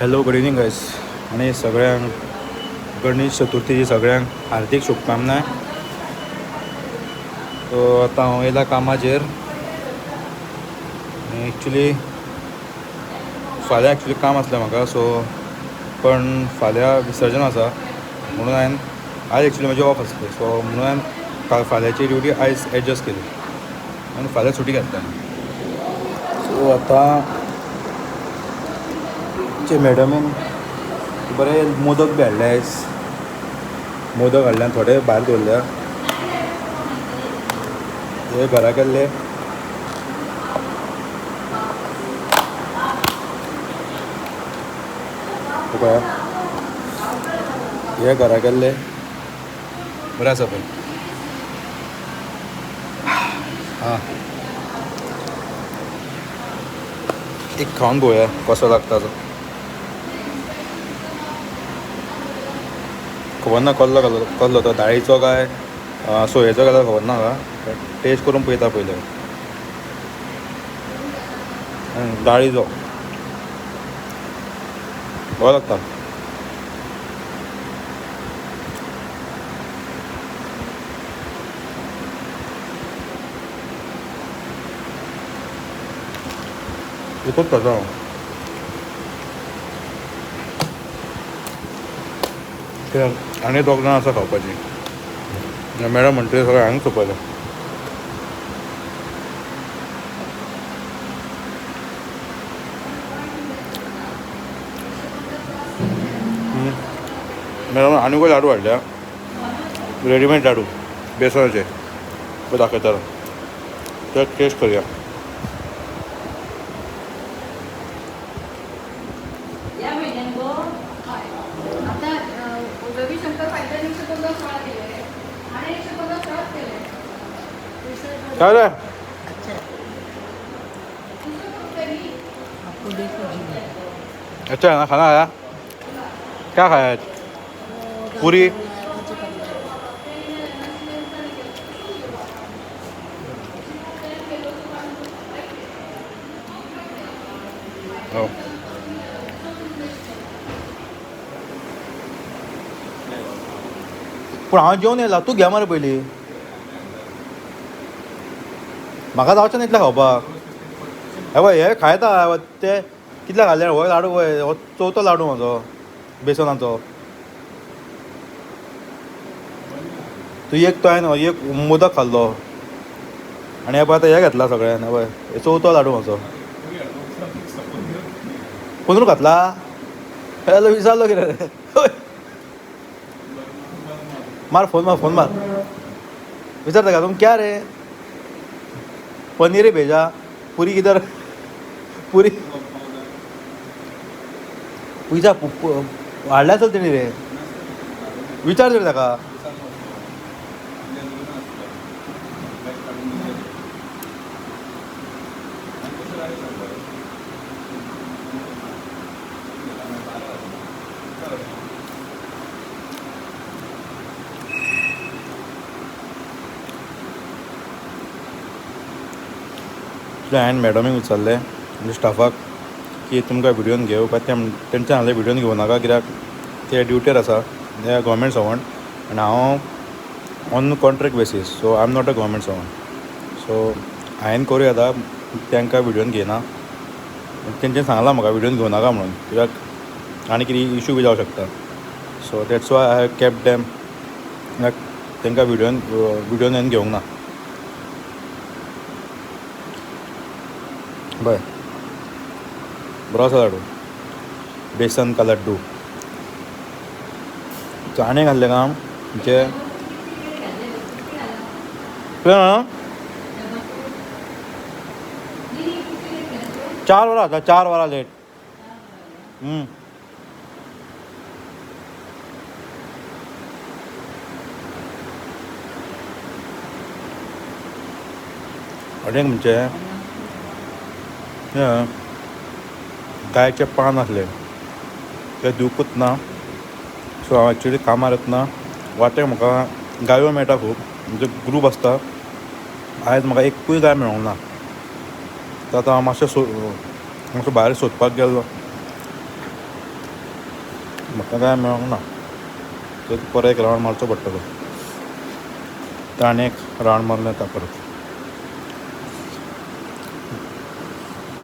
Hello, good evening guys आनी सगळ्यांक गणेश चतुर्थीची सगळ्यांक हार्दीक शुभकामना. सो आतां हांव येयला कामाचेर. एक्चुली फाल्यां एक्चुली काम आसलें म्हाका, सो पण फाल्यां विसर्जन आसा म्हणून हांवें आयज एक्चुली म्हजी ऑफ आसली, सो म्हणून हांवें काल फाल्यांची ड्युटी आयज एडजस्ट केली आनी फाल्यां सुटी घेतली. सो आतां आमचे मॅडमीन बरे मोदक बी हाडले आयज. मोदक हाडले आनी थोडे भायर दवरल्या, हे घरा केल्ले. पळया, हे घरा केल्ले, बरें आसा पळय. आं, एक खावन पळोवया कसो लागता तो. खबर ना कसलो कसलो कसलो तो, दाळीचो काय सोयेचो काय खबर ना म्हाका. टेस्ट करून पळयता पयलीं. दाळीचो बरो लागता. एकूच खाता हांव. कित्याक आनी दोग जाण आसा खावपाची. मॅडम म्हणटकीर सगळें हांवें सोंपयलें. मॅडम आनीकूय लाडू हाडल्या, रेडीमेड लाडू बेसनाचे, पळय दाखयता, ते टेस्ट करुया. या म्हयन्यान गो आता रविशंकर पाटील 115 सोळा केले आणि 115 सोळाच केले. काय रे? आपको देखो जी. अच्छा है ना? खाना खाया? क्या खाया आज? पूरी? हो. पूण हांव जेवन येयला, तूं घे मरे पयलीं. म्हाका जावचें ना इतलें खावपाक. हे पळय, हे खायता ते कितले खाल्ले. हो लाडू पळय, हो चवथो लाडू म्हजो बेसनाचो. तूं एक तो हांवें एक मोदक खाल्लो आनी हे पळय आतां हे घेतला सगळ्यान. हे पळय, हे चवथो लाडू म्हजो. पनूर घातला जाल्यार विचारलो कितें रे. मार फोन, मार फोन, मार. विचार ताका, तुम क्या रे, पनीर भेजा, पुरी किधर? पुरी विचार. हाडल्या आसल तेणी रे, विचार तरी ताका. हांवें मॅडमीक विचारलें, म्हणजे स्टाफाक, की तुमकां व्हिडियोन घेवं काय? ते तेंच्यान सांगलें व्हिडियोन घेवं नाका, कित्याक ते ड्युटेर आसा, ते गव्हर्मेंट सर्वंट आनी हांव on contract basis, so I am not a government servant. So हांवें करूं येता, तांकां व्हिडियोन घेयना. तेंच्यान सांगलां म्हाका व्हिडियोन घेवं नाका म्हणून, कित्याक आनी कितें इशू बी जावं शकता. So that's why I have kept them, तांकां व्हिडियोन हांवें घेवंक ना. बरें, बरो आसा लाडू, बेसन का लड्डू. आनी घातलें काम म्हणजे कितें? 4 वरां आतां, 4 वरां लेट. आनी म्हणजे हें गायचें पान आसलें तें दिवकूच ना. सो हांव एक्चुली कामार येतना वाटेक म्हाका गायो मेळटा खूब, म्हणजे ग्रूप आसता. आयज म्हाका एकूय गाय मेळोंक ना. तर आतां हांव मातशें सो मातसो भायर सोदपाक गेल्लो. म्हाका काय मेळोंक ना. तर परत एक रावंड मारचो पडटलो. तर आनी एक रावंड मारून येता परत.